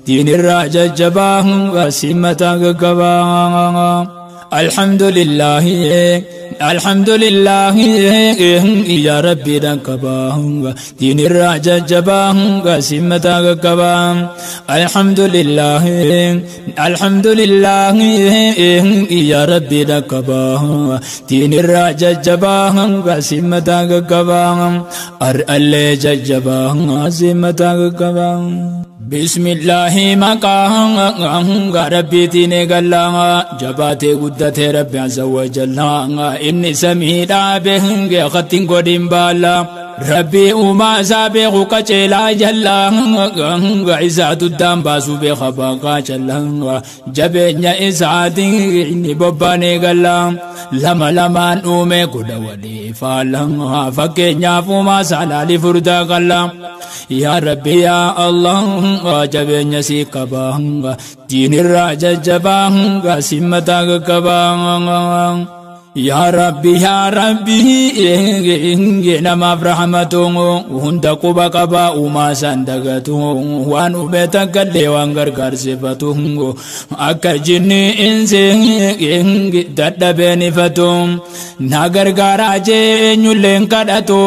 دين الرجبا سمة قبا الحمد لله الحمد لله يا ربي ركبا دين الرجبا سمة قبا الحمد لله الحمد لله يا ربي ركبا دين الرجبا سمة قبا أرأل ججبا سمة قبا بسم الله مقام ربي تيني قلا جباتي قدتي ربي عز وجل إني سميع به خطين قديم بالا ربي وما سابق قتلا جلا عزات الدم باسو بخباقا جلا جبين إسعادي إني بباني قلا لما لما نومي قد ولي فالا فكين فما سعلا لفردا قلا يا ربي يا الله جبين سيكبا دين الرجبا سمتا قبا يا ربي يا ربي نما برحمته هند قبا قبا وما سندقته وانو بيتك اللي وانقر قرسفته أكا جني إنسي دد بنفتو ناقر قراجي نيولين قدته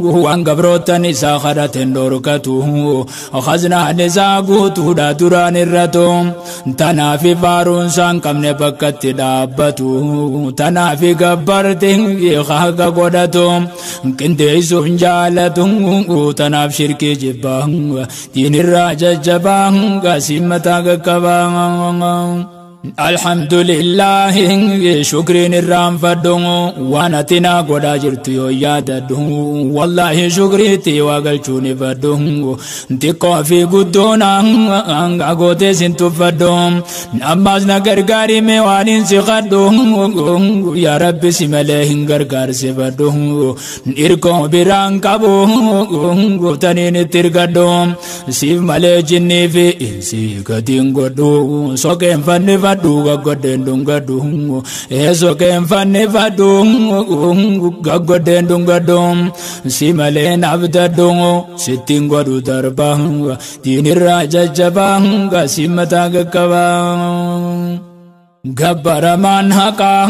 وانقبروت نسا خرات دوركته خزنا نسا قوتو دا دران الرتو تنافي فارون سان كم نبكت دابته تنافي قبرتي خاق قدتو كنت سنجالتو تناف شركي جبا دين الرجبا قسمتا قبا الحمد لله شكرين الرام فدو وانا تنا قدا جرتيو ياددو والله شكريتي وقلچوني فدو تقو في قدونا قوتي سنتو فدو نمازنا قرقاري ميوانين سخدو يا رب سماليهن قرقار سفدو إركو بران قبو تنين ترقدو سيف مالي جني في إنسي قدين قدو سوكين فني فدو غغدن دونغدو eso ken fanne fadu غغدن دونغدو سيمالين عبددو ستين غدو دربا دين الرجبا سيمتا غكبا غبر من حقا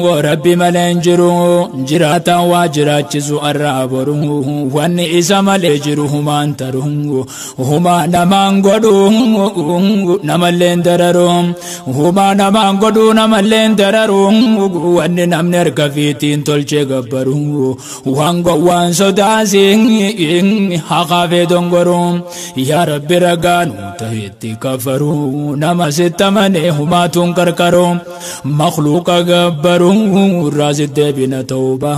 وربي ملين جرو جراتا واجراچسو الرابرو وان إسا ملي جرو همان ترو هما نمان غدو نملين دررو هما نمان غدو نملين دررو وان نمنر كفيتين تلچه غبرو وان غوان سداسي حقا في دونغرو يا ربي رغانو تهتي كفرو نمستمنه هما تنكر مخلوق غبرو راز دبنا توبة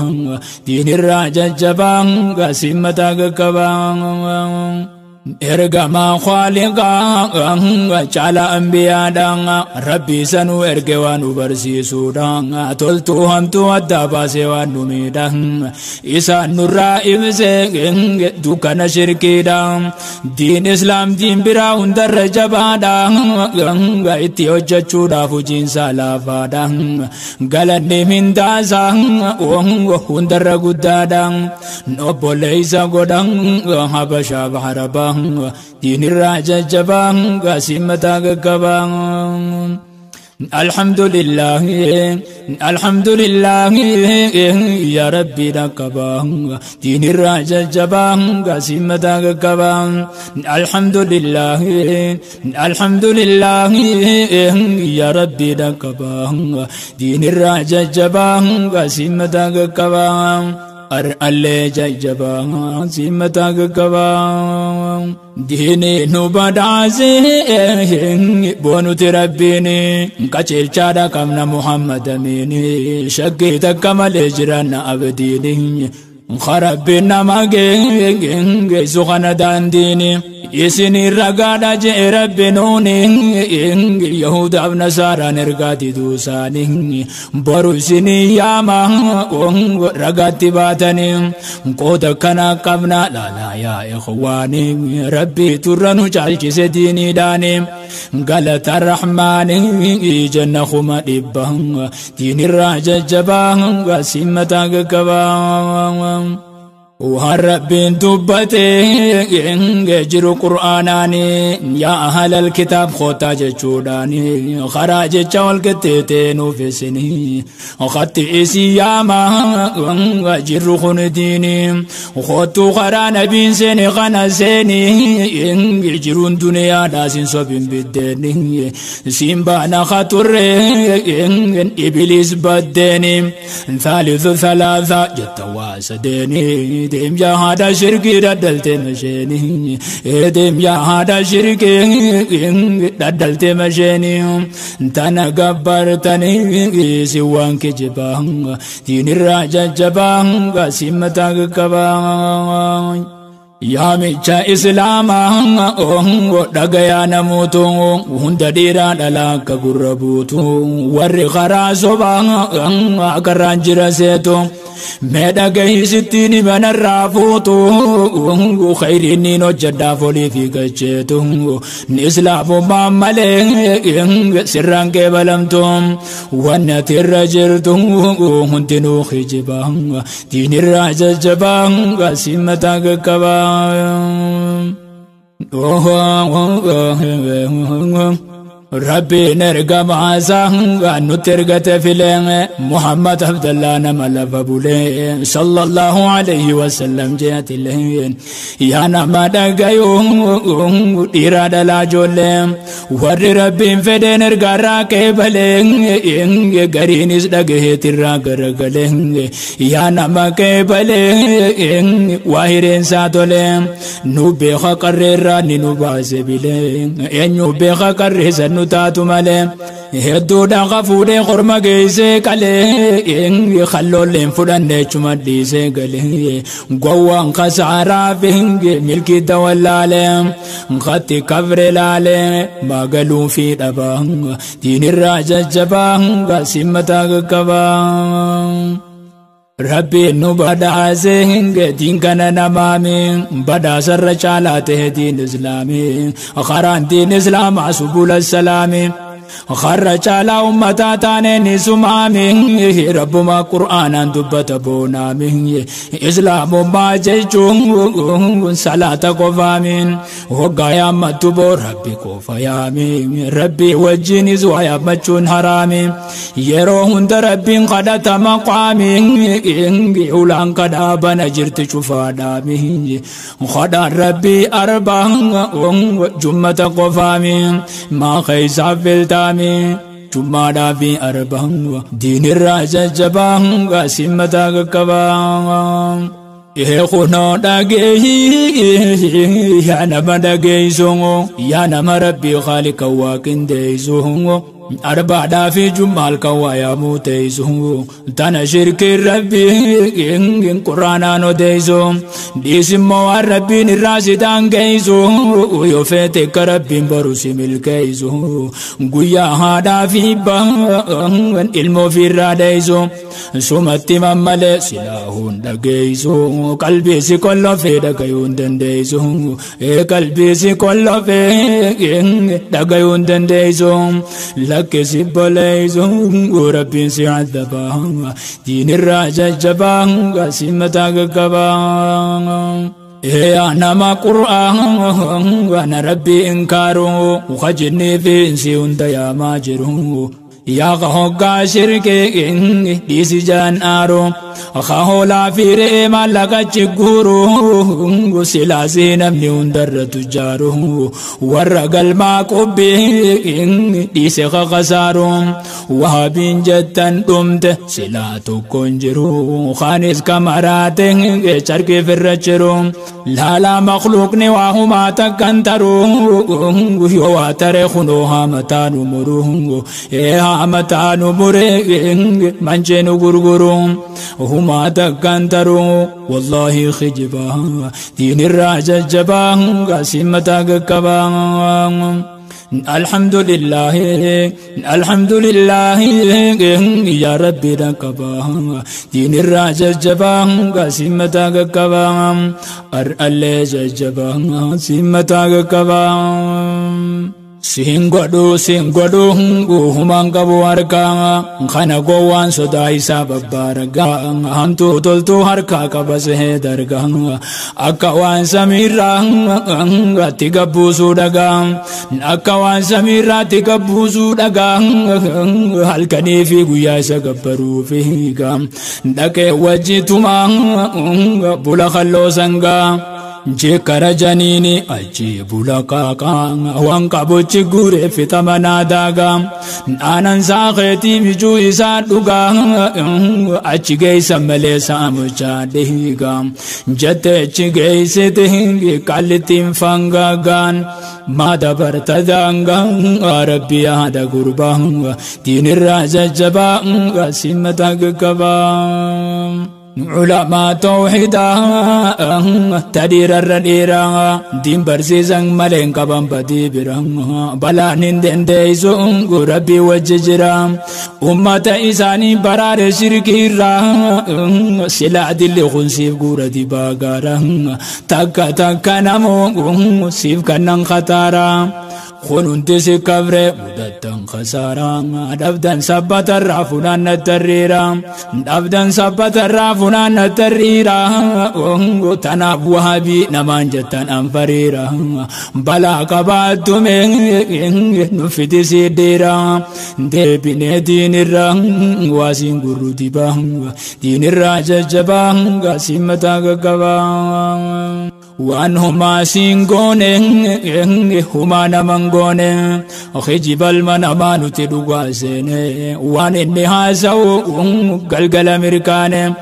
دين الرجبا قسمتا قبا إرجما خالقا جعل أنبياء ربي سنو إرجوان برسي سودا تلتو هم تودى باسوان نميدا إسان نرائب سين دوكنا شركيدا دين إسلام دين براون درجبا دا إتيو جتشودا فجين سالافادا قالني من دازا وندر قدادا نوبو ليس قدا حبشا بحربا دين الرجبا قسمتا قبا الحمد لله الحمد لله يا ربي ركبا دين الرجبا قسمتا قبا الحمد لله الحمد لله يا ربي ركبا دين الرجبا قسمتا قبا أرأل ججبا سمتا قبا ديني نبدعسي بونو تربيني قتل شارا كمنا محمد أميني شقيتك كمال إجرانا أبديني خربنا ما جي سخنا دانديني إسني رقادا جي ربي نوني يهود أبنصارى نرقاتي دوساني بروسني ياما رقاتي باتني قوتا كنا قبنا لا لا يا إخواني ربي ترنو جالجي سديني داني قالت الرحمن جنة خما إبا دين الرجبا سمتا قبا وهالربين دبتي جرو قرآناني يا أهل الكتاب خوتا جچوداني خراج چول كتيتي نوفسني خط إسي يا ما جرو خن ديني خوتو خرا نبين سني غنا سني جرون دنيا داسين صبين بدني سيمبانا خطر إبليس بدني ثالث ثلاثة جتواسدني ديم يا هذا شركي ردلت مشيني ديم يا هذا شركي ردلت مشيني تنا قبرتني سوان كجبان دين الراجا جبان قسمتك كبان يا ميچا إسلاما دغيا نموتو هند ديرا دلاك غربوتو ور خراسوبا كرانجرا سيتو ميدا گئی ستینی من الرافوتو خیرینی نو جدا فولی فی گچیتو اسلام ماملے سران کے بلمتو ونت الرجرتو ہنتنو خجبا دین الراج جبا سمتا کبا ربي نرقى معازا نترقى فيلين محمد عبد الله نمل فبولين صلى الله عليه وسلم جات اللين يا نما دقيو إرادة لا جولين ور ربي فدين نرقى راكبلين قرين إسدقه تراك رقلين يا نما كبلين واهرين ساتولين نوبيخ قرر نوباسبلين نوبيخ قرر نتاتو مالي هدو دا غفوري غرما جيسي كالي خلو لين فلان چما ديسي گلي گوان خسارا فينگ ملكي دولالي خطي كفر لالي ما قالوا في دبان دين الراجا جبان قسمتا كبان ربي نو بدا سنگ دين كان نمامي بدا سر چالاته دين اسلامي خران دين اسلام سبول السلام خر چالا امتا تاني نسمامي رب ما قرآن دبت بونامي اسلام ما جچون صلاة قفامين وقايا متبو ربي كوفيامي ربي وجيني زوايا مچون حرامي يرو هند ربي قدت مقامي اولان قدا بنجرت شفادامي خدا ربي اربع جمة قفامي ما خيسا فلتا جمعة في أربع دين الراجا جبان قسمتا كبان إخونا دقي يا نما دقي سونغو يا نما ربي خالق واكن ديسونغو أربعة في جمال كوايا موتيسو تنا شرك ربي قرآن نوديسو ديسمو ربي نراسي تانجيسو يوفيتك ربي بروسي ملكيسو قويا هذا في بان علمو في الراديسو سمتي ممالي سلاهون دقيسو قلبي سيكولو في دقيون دنديسو قلبي سيكولو في دقيون دنديسو لك سبليزو وربي سيعذبا دين الراجا جبان قسمتا كبان يا نما قرآن وانا ربي انكارو وخجني في انسي وانت يا ماجرو يا غوغا شركي ديسي جان آرو خاولا في ريما لغا چغورو سلاسي نمني وندر تجارو ورقل ما قبي ديسي خسارو وهابين جتن دمت سلاتو كنجرو خانس كمرات چركي فرچرو لا لا مخلوق نواهما تكنترو يواتر خنوها متانو مرو متانو مري منجنو غرغرو هما تكنترو والله خجبا دين الراجا جبا قسمتا كبا الحمد لله الحمد لله يا ربي ركبا دين الراجا جبا قسمتا كبا ار الله جبا سمتا كبا. Siin godhu humaan qabu harkaa kana gowwaan sodaa isaa babbaaragaa hamtuu toltuu harkaa qaba sehee dargaa akka waan samiirraa atti gabbuusuu dhagaa akka waan samiirraa atti gabbuusuu dhagaa halkanii fi guyyaa isa gabbaruu fiigaa dhaqee wajjitumaa bula kalloo sangaa. Jeekara janiini achi bula qaaqa waan qabuchi guuree fixama naadaagaa aanan saakeetii mijuu isaa dhugaa achi geessa malee saamuchaa dhiigaa jette achi geessite qallittiin fangaagaan maa dabarta daangaa rabbi yaada gurbaa diinirraa jajjabaa simmata gaggabaa. علماء توحيدا تدير الرديرا دين برسيسان ملين قبان بدي برا بلا نندن ديسو ربي وججرا أمة إساني برار شركيرا سلا دل خنسيف قورة باقارا تكا تكا نمو سيف كنن خطارا خنون تسي كفر مدتن خسارا دفدن سبت الرافنان التريرا دفدن سبت الرافنان التريرا تناب وهابي نمان جتن أنفريرا بلا قبات من نفدي سيديرا دبني دين الرا واسين قرو دبا دين الرا ججبا قاسمتا قبا وان هما سينغوني هما نمانغوني خجب المنمان تدوغاسيني وان اني هاسو قلقل امريكاني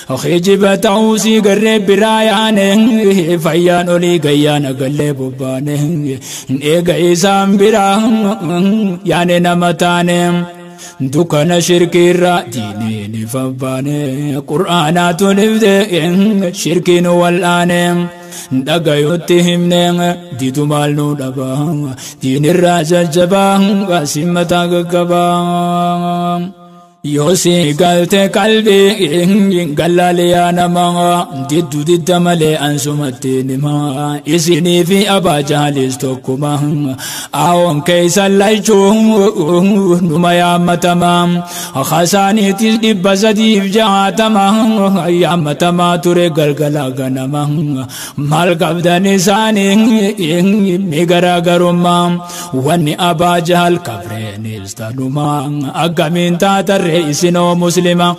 خجب تاوسي قرب براياني فيان اولي قيانا قلب باني ايقا إسام برا يعني نمتاني دكان شركي را ديني نفباني قرآنات نفدي شركي والآني دقيوتي همني ديدو مالنو دبا دين الراجا جبا قاسمتا قبا يوسي قلت قلبي قال لي أنا ما ديدو ديد مالي أنسمتي نما إسيني في أبا جهل استوكما أون كيس لايشو نما يا متما خساني تدب بزدي جاتما يا متما تري قلقلا غنما مال قبدني ساني ميغرا غرما وني أبا جهل كفرين استنما أقمين تاتر إسنو مسلمة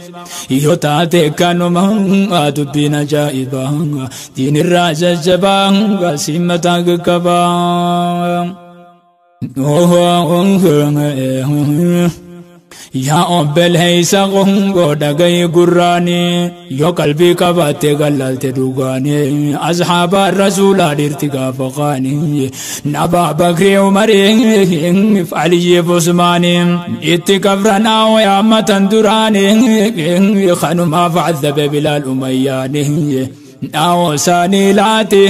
يوتاتي كانوا دبنا جائبا دين الراجا جبا قاسمة كبا يا أب الهيسا غنغو دقي قراني يو قلبي قباتي قلالت دوغاني أصحاب الرسول الارتقاء فقاني نبا بكري عمري علي عثماني اتكفرنا ويا متن دراني خانو ما فعذب بلال أمياني أوساني لاتي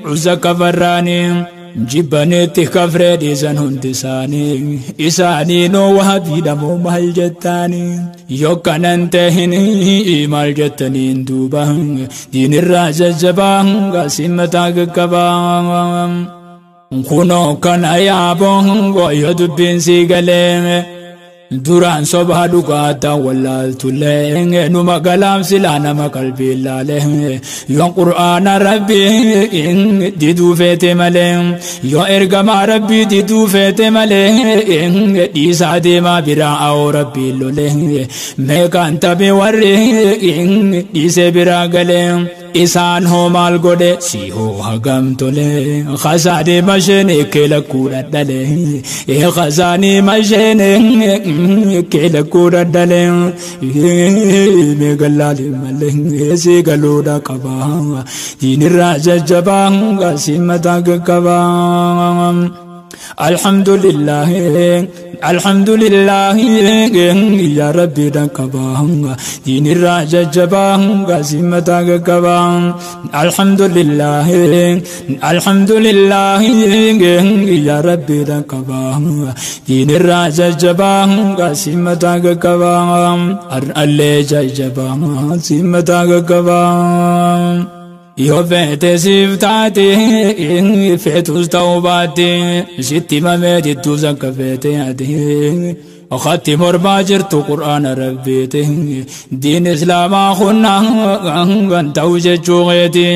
عزك فراني جبنتي كفر ديزن هندساني إساني نو وهبي دمو مال جتاني يوكان انتهني مال جتني دوبا دين الراجا جبان قاسمتا قبا خنو كان يابون ويدبين سيقلين duraan soba dhugaata wallaaltullee numa galaamsilaa nama qalbii laalee yoo qur'aana rabbii diduu feete malee yoo ergamaa rabbii diduu feete malee dhiisaa deemaa biraa awoo rabbii lolee meeqaan tabe warri dhiisee biraa galee isaan hoo maal godhe si hoo hagam tole khasaadee masheen kee lakkuu dhadhalee khasaanii masheen kee lakkuu dhadhalee meeqallaalee malee si galuudha qaba diinirraa jajjabaa si mataa qaqqabaa. الحمد لله الحمد لله يا ربي دكبا دين الراجا جبا قاسمة كبا الحمد لله الحمد لله يا ربي دكبا دين الراجا جبا قاسمة كبا اللي جبا قاسمة كبا. Yoo feete siif taate feetus ta'uu baatte sitti himamee jidduus akka feete ati Khatti mormaa jirtu Qur'aana Rabbiiti diin Islaamaa kunna kan ta'u jechuu keeti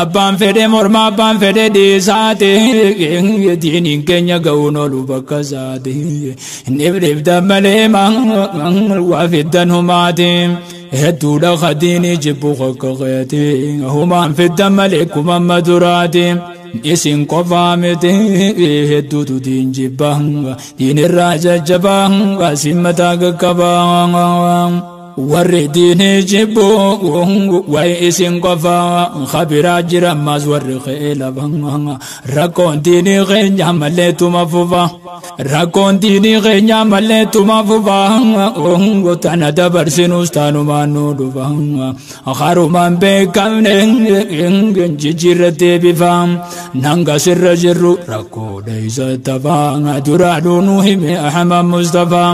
abbaan fedhe morma abbaan fedhe dhiisaati diiniin keenya ga'uun oolu bakka isaati dhibdhibdan malee waa fiddan humaati hedduudha khadiinii jibbu akka keeti humaan fiddan malee kumamma duraati isin qofaa miti hedduutu diin jibba diinirraa jajjabaa isin mataa qaqqabaa warri diinii jibbu wayi isin qofaa khabiraa jira ammaas warri qe'ee lafa rakkoon diinii keenya malee tuma fufa rakkoon diinii keenya malee tuma fufa tana dabarsinuus taanumaan nu dhufa harumaan beekamne jijjiirrattee bifa nanga sirra jirru rakkoodha isa tafaa duraa nu hime Ahmad Mustafaa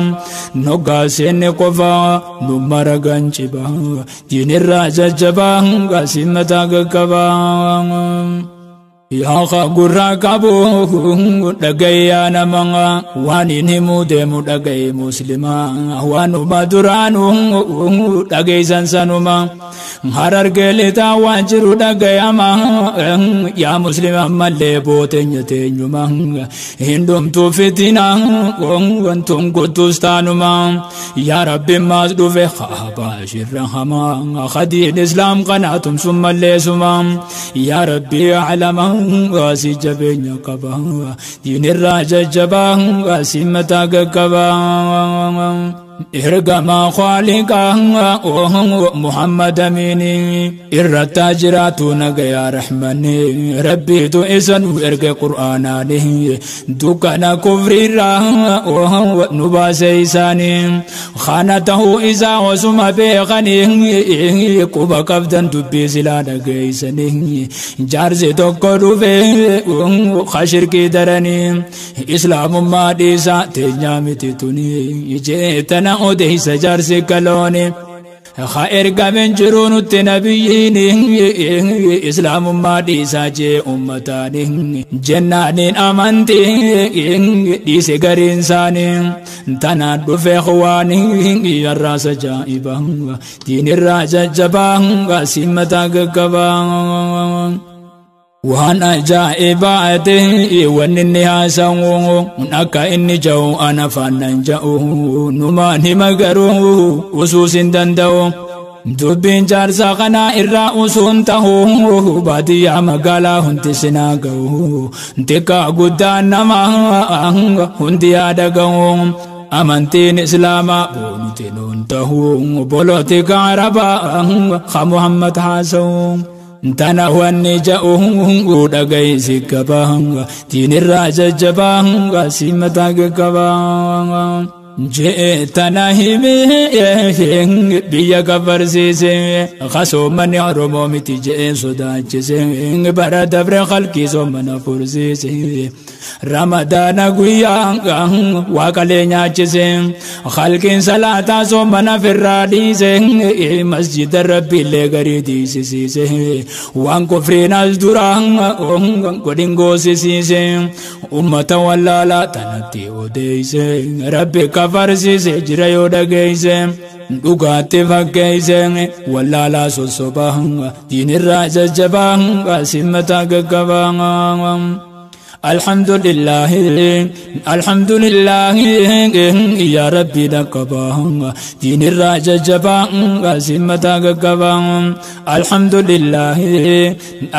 noggaa seenne qofaa nu maragan ciba diinirraa jajjabaa gaasii mataa qaqqabaa. Yaa gurraa qabu dhagayyaa nama waan inni himuu deemu dhagaye muslimaa waanuma duraanuu dhagaysan sanuma Harargee lixaa waan jiru dhagayama yaa muslima mallee booteenya teenyuma hin dhumtuu fitina wantuun guttuus taanuma yaa Rabbi maas dhufe haabaa shirra hamaa khadiin islaam kanaa tumsun malleessuma yaa Rabbi alama gaasii jabeenya qaba diinirraa jajjabaa gaasii mataa qaqqabaa ergamaa khaaliqaa Muhammad Amini irrattaa jiraatu nagayaa rahmani rabbiitu isa nu erge qur'aanaani dukkana kufriirraa nu baase isaanii kana ta'uu isaa osuma beekanii quba qabdan dubbii silaa dhageessanii jaarsi tokko dhufe khashirkii daranii islaamummaa dhiisaa teenyaa miti tuni jeetana odeessa jaarsi kalooni ha ergamen jiru nutti nabiyyiin islaamummaa dhiisaa jee ummataani jennaaniin amantii dhiise gariin isaanii tanaan dhufe waani yarraasa jaa'iba diinirraa jajjabaa gaasii mataa gaggabaa waan ajaa'ibaate wanni inni haasa'u akka inni ja'u ana faannan ja'u numaan hima garuu usuus hin danda'u dubbiin jaarsa kanaa irraa usuun ta'u baadiyyaa magaalaa hundi sinaa ga'u xiqqaa guddaan nama hundi yaada ga'u amantiin islaamaa boonti nuun ta'u polotika arabaa ka Muhammad haasa'u tana wanni ja'u dhagaysi qaba diinirraa jajjabaa gaasii mataa qaqqabaa jee tana hime biyya kafarsiise kasoommanni Oromoo miti jee sodaachise bara dabre halkii soomana fursiise ramadaana guyyaa waaqalee nyaachise halkiin salaataa soomana firraa dhiise masjida rabbiillee garii diisisiise waan kufriin as dura godhin goosisiise ummata wallaalaa tanatti odeeyse rabbi kafarsiise jira yoo dhageeyse dhugaatti fakkeeyse wallaalaa sossobaa diinirraa jajjabaa gaasii mataa gaggabaa. Alhamdulillah alhamdulillah ya Rabbi dhaqqabaa diinirraa jajjabaa gaasii mataa gaggabaa. Alhamdulillah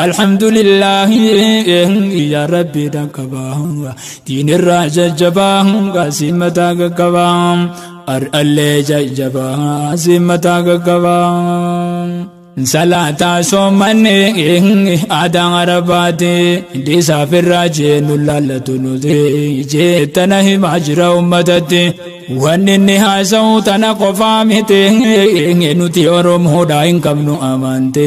alhamdulillah ya Rabbi dhaqqabaa diinirraa jajjabaa gaasii mataa gaggabaa ar'allee jajjabaa gaasii mataa gaggabaa. Salaataa soommanni aadaa Arabaati dhiisaaf irraa jeennu laallatu nuti jeettana himaa jira ummatatti wanni inni haasa'u tana qofaa miti nuti Oromoodhaa hin qabnu amante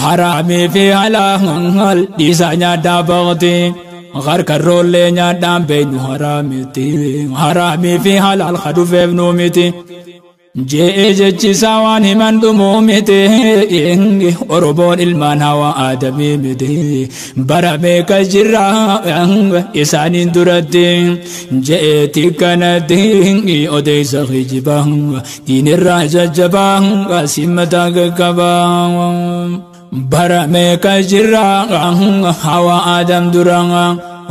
haraamii fi halaal dhiisaa nyaadhaa baqti harkarroollee nyaadhaan beeynu haraamiti haraamii fi halaal kadhufeef nu miti. Je'ee jechisaa waan himan dhumuu miti. Oromoon ilmaan hawaa aadamii miti. Bara meeqa jirra isaaniin duratti. Je'eeti kanatti odeessa kijibaa diinirraa jajjabaa simmataa qaqqabaa. Bara meeqa jirra hawaa aadam dura.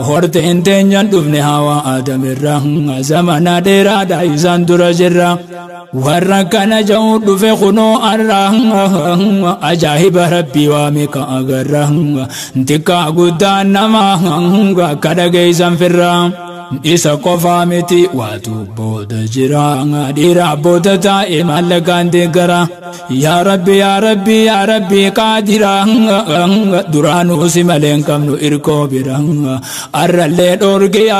Horteen teenyaan dhufne hawaa aadamirra. Zamana dheeraadha isaan dura jirra. Warra kana ja'u dhufe kunoo arra. Ajaa'iba rabbii waa meeqa agarra. Xiqqaa guddaan nama akka dhageessan firra. Isa qofaa miti waatu booda jira. Dhiira booda taa'e maallaqaan deeggara. Yaa Rabbi, yaa Rabbi, yaa Rabbi qaadira. Duraanuu si malee hin qabnu irkoo bira. Arrallee dhoorgiya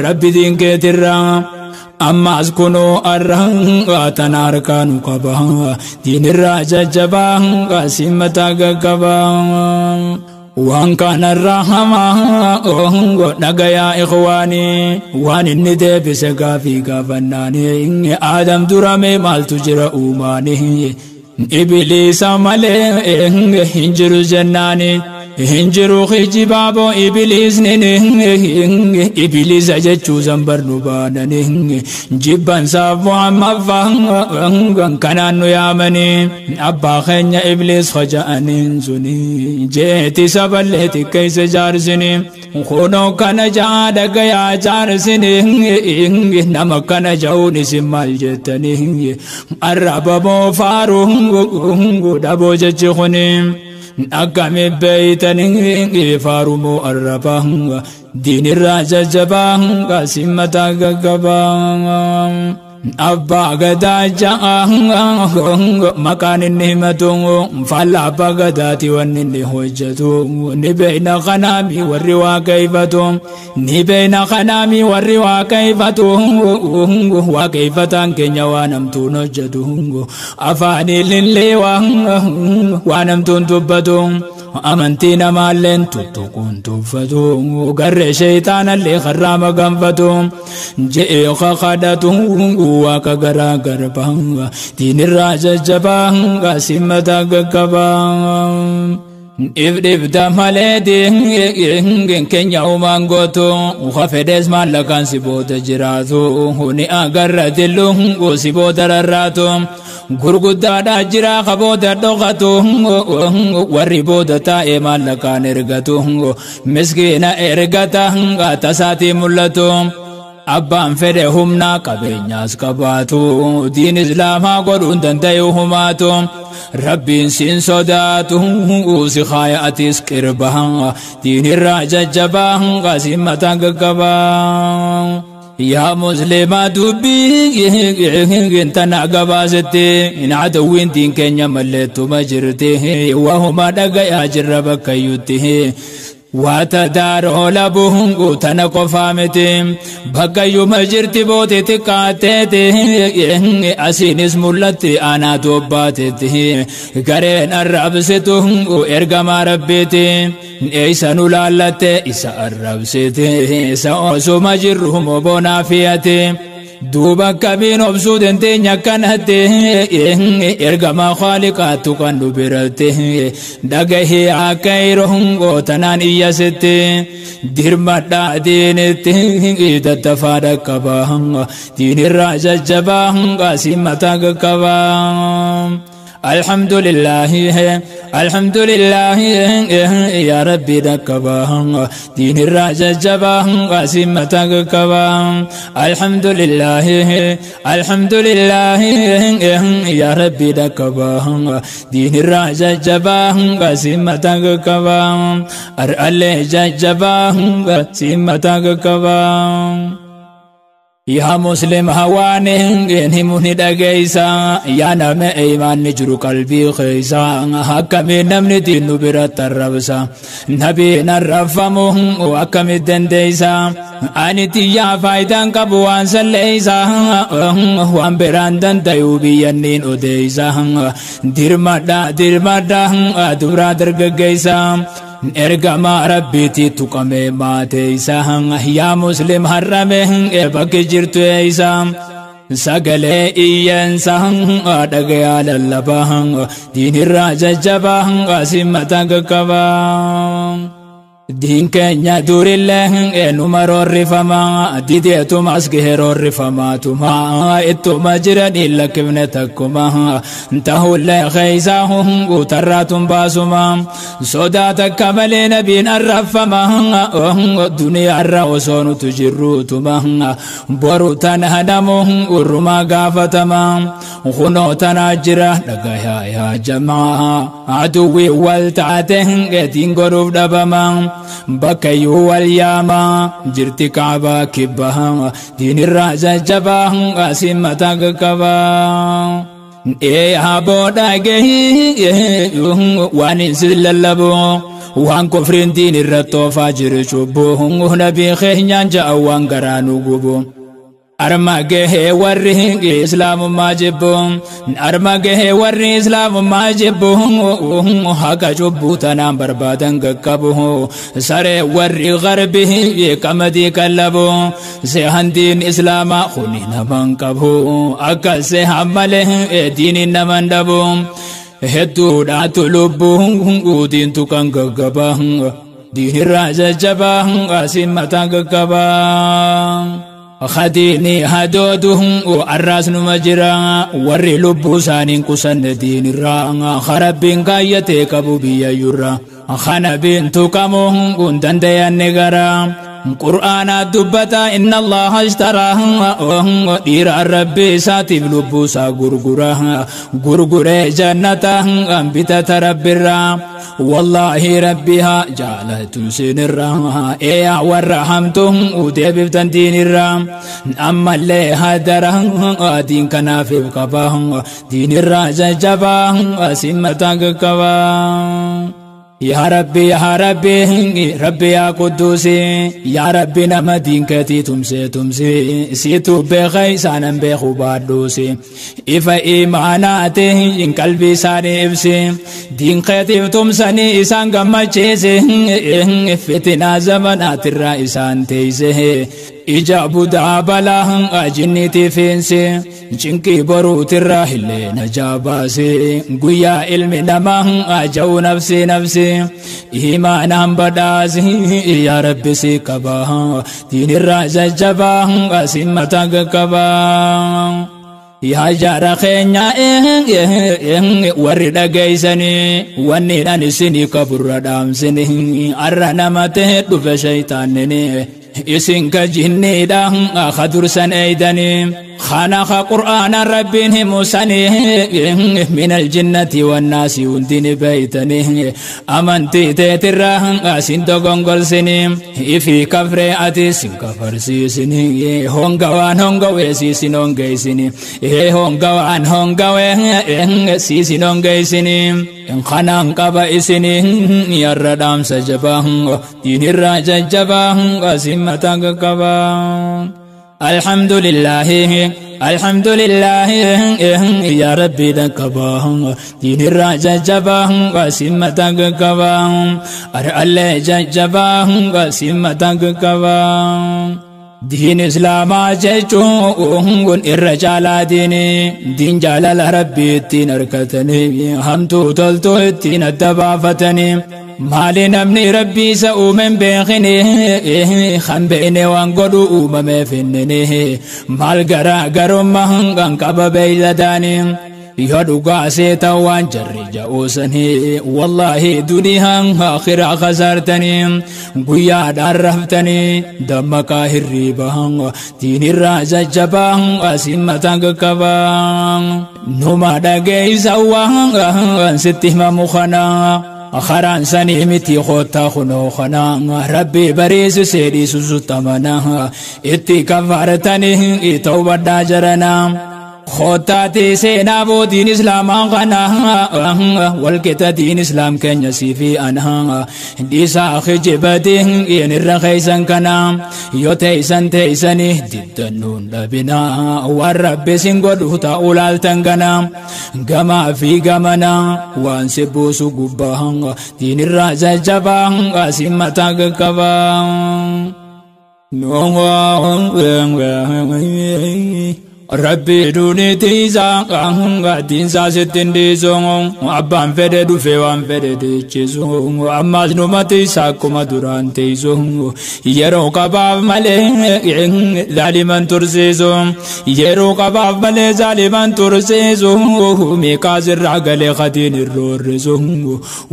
Rabbi diinkeetirra. Ammaas kunoo arra tana harkaa nu qaba. Diinirraa jajjabaa simmataa gaggabaa. Waan kanarraa hamaa dhagayaa ikhwaanii waan inni deebise gaafii gaafannaanii aadam durame maaltu jira uumaanii ibiliisa malee hin jiru jennaanii hin jiru kijibaaboo ibiliisni ibiliisa jechuu zambar nu baananii jibbansaaf Muhammad kanaan nu yaamanii abbaa keenya ibliis hoja'aniin suni jeeti saballee xiqqeesse jaarsini kunoo kana ja'a dhagayaa jaarsini nama kana ja'uun isin maal jettanii arrabamoo faaruu dhaboo jechi kuni. Akkami beeytanii faarumoo arrabaa diinirraa jajjabaa simmataa gaggabaa. Abbaa gadaa ja'a maqaan inni himatu faalla abbaa gadaati wanni inni hojjetu ni beeyna kanaami warri waaqeeffatu ni beeyna kanaami warri waaqeeffatu waaqeeffataan keenya waan hamtuun hojjetu afaaniin illee waan hamtuun dubbatu amantii namaalleen tuttuquun tuffatu garree sheeyxaanallee karraa maganfatu je'ee kakadhatu waaqa garaa garbaa diinirraa jajjabaa simmataa gaggabaa. If dhibda malee diin keenya uumaan gootu fedhees maallaqaan si booda jiraatu ni agarra dillu si booda rarraatu gurguddaadha jira ka booda dhokatu warri booda taa'ee maallaqaan ergatu miskiina ergata tasaatii mul'atu. Abbaan fedhe humna qabeenyaas qabaatu diin islaamaa godhuun danda'u humaatu rabbiin siin sodaatu si kaaya atis qirba diinirraa jajjabaa si mataa gaggabaa. Yaa muslimaa dubbii tana gabaasetti hin adawwiin diin keenya malleettuma jirti wahuma dhagayaa jirra bakkayyutti. Waata daaroo labuun tana qofaa miti bakkayyuma jirti boote xiqqaateeti asiinis mul'atti aanaatu obbaateeti gareen arrabsitu ergamaa rabbiiti eessa nu laallatte isa arrabsite isa osuma jirru moboonaa fiyate. Duuba akkamiin obsuu dandeenya akkanatti ergamaa khaaliqaatu kan nu biratti dhagahee akka yeroo tanaan iyyasitti dirmadhaa diinitti tattafaa dhaqqabaa diinirraa jajjabaa simmataa qaqqabaa. الحمد لله الحمد لله يا ربي دكبا دين الراجا جبا قاسمة كبا الحمد لله الحمد لله يا ربي دكبا دين الراجا جبا قاسمة كبا أرأل جبا قاسمة كبا Yaa muslim hawaani himuni dhageessa yaa nama imaanni jiru qalbii keessa akkamiin namni diinnu biratti arrabsa nabiin arrabfamu akkamitti dandeessa ani xiyyaa faayidaan qabu waan salleessa waan biraan danda'u biyyanniin odeessa dirmadha dirmadha duraa dargaggeessa. Ergamaa rabbiitti tuqamee maateessa yaa muslim harrame bakki jirtu eessa. Sagalee iyyansa dhagayaa lallabaa diinirraa jajjabaa simmata qaqqabaa. Diin keenya durillee eenyuma roorrifama dideetumas gahee roorrifamaatuma ittuma jiranii lakkifne takkuma tahullee keeysaa guutarraatun baasuma sodaa takka malee nabiin arrafama duniyaarra osoo nutu jirruutuma boru tana namu urrumaa gaafatama kunoo tanaa jira dhagayaa yaa jamaa aduwwi wal taate geetiin godhuuf dhabama. Bakkayyuu wal yaamaa jirti kaabaa kibbaa diinirraa jajjabaa simmata qaqqabaa. Ee haboo dhagahii waan isin lallabu waan kufriin diinirra toofaa jiru cubbuu nabii keenyaan ja'a waan garaa nu gubu. Arma gahee warri islaamummaa jibbu arma gahee warri islaamummaa jibbu haqa cubbuu tanaan barbaadan qaqqabu saree warri garbii qamadii qallabu sehan diin islaamaa kuni naman qabu akka sehan malee diiniin naman dhabu hedduudhaatu lubbuu diintu kan gaggaba diinirraa jajjabaa simmata qaqqabaa. Khadiini hadooduhum arraas numa jira warri lubbuu isaaniin qusanne diinirraa rabbiin kaayyatee qabu biyyayyurra kanabiin tuqamuu hun dandayanne gara qur'aanaa dubbata inna allaha ishtaraa dhiira rabbi isaatiif lubbuu isaa gurgura gurguree jannata bitata rabbirraa wallaahi rabbiha jaalatu isinirraa eeyaa warra hamtu deebiftan diinirraa ammallee hadara diin kanaafif qaba diinirraa jajjabaa simmata qaqqabaa. Yaa Rabbi yaa Rabbi Rabbi yaa Qudduusi yaa Rabbi nama diinkeetii tumsee tumsee siitu beeka isaanan beeku baadhuusi ifa imaanaati hin qalbii isaanii ibsi diinkeetiif tumsanii isaan gammachiisi fitinaa zamanaatirraa isaan teeyse ija budaa balaa jinniitii fiinsi cinqii boruutirraa illee najaa baase guyyaa ilmi namaa aja'u nafsi nafsi imaanaan badhaasi yaa rabbi si qaba diinirraa jajjabaa simmata qaqqabaa. Yaa jaara keenya warri dhageessanii wanni dhaan isinii qaburra dhaamsini arra nama ta'e dhufe shaytaannini isin ka jinniidha ka dursan eeydanii kana ka qur'aana rabbiin himusanii min aljinnati wannaasi hundini beeytanii amantii teetirra sin dogongolsini ifii kafree ati sin kafarsiisini hongawaan hongawee siisin hongeysini hongawaan hongawee siisin hongeysini kanaan qaba isini yarra dhaamsa jabaa diinirraa jajjabaa simmata qaqqabaa. الحمد لله الحمد لله يا ربي دكبا دين الراجا جبا وسمة قبا أرأل جبا وسمة قبا دين إسلام jechuun irra caalaa diini diin jaalala rabbii ittiin harkatanii hamtuu toltuu ittiin adda baafatanii maali namni rabbii isa uumen beekini kan beekne waan godhu uumameef innini maal garaa garummaa kan qaba beeyladaanii yoo dhugaa seeta waan jarri ja'uusanii wallaahi duniyaan akhiraa khasaartanii guyyaadhaan raftanii dammaqaa hirriibaa diinirraa jajjabaa asimmata qaqqabaa numa dhageeysa waan sitti himamu kanaa karaan sanii miti koottaa kunoo kanaa rabbi bariisisee dhiisusu tamanaa itti kafartanii tawbadhaa jaranaa koottaati seenaa bootiin islaamaa kana walqixa diin islaam keenya siifi anaa dhiisaa kijibati irra keeysan kana yoo teeysan teeysanii diddannuun dhabinaa waan rabbi sin godhu ta'uu laaltan kana gamaa fi gamana waan si buusu gubbaa diinirraa jajjabaa simmataa qaqqabaa. Rabbi duuni tiisaa diinsaa sittin dhiisu abbaan fedhe dhufe waan fedhe teechisu ammas numa tiisaa akkuma duraan teessu yeroo qabaaf malee zaaliman tursiisu yeroo qabaaf malee zaaliman tursiisu meeqaas irraa galee katiin irroorrisu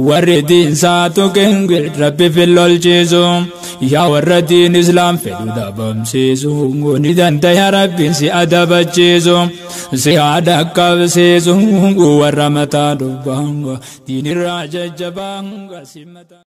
warri diinsaa tuqe Rabbi fillolchiisu yaa warra diin islaam fedhu dhabamsiisu ni dandaya Rabbiin si adabachiisu si haadha qabsiisu warra mataa dubbaa diinirraa jajjabaa si mataa.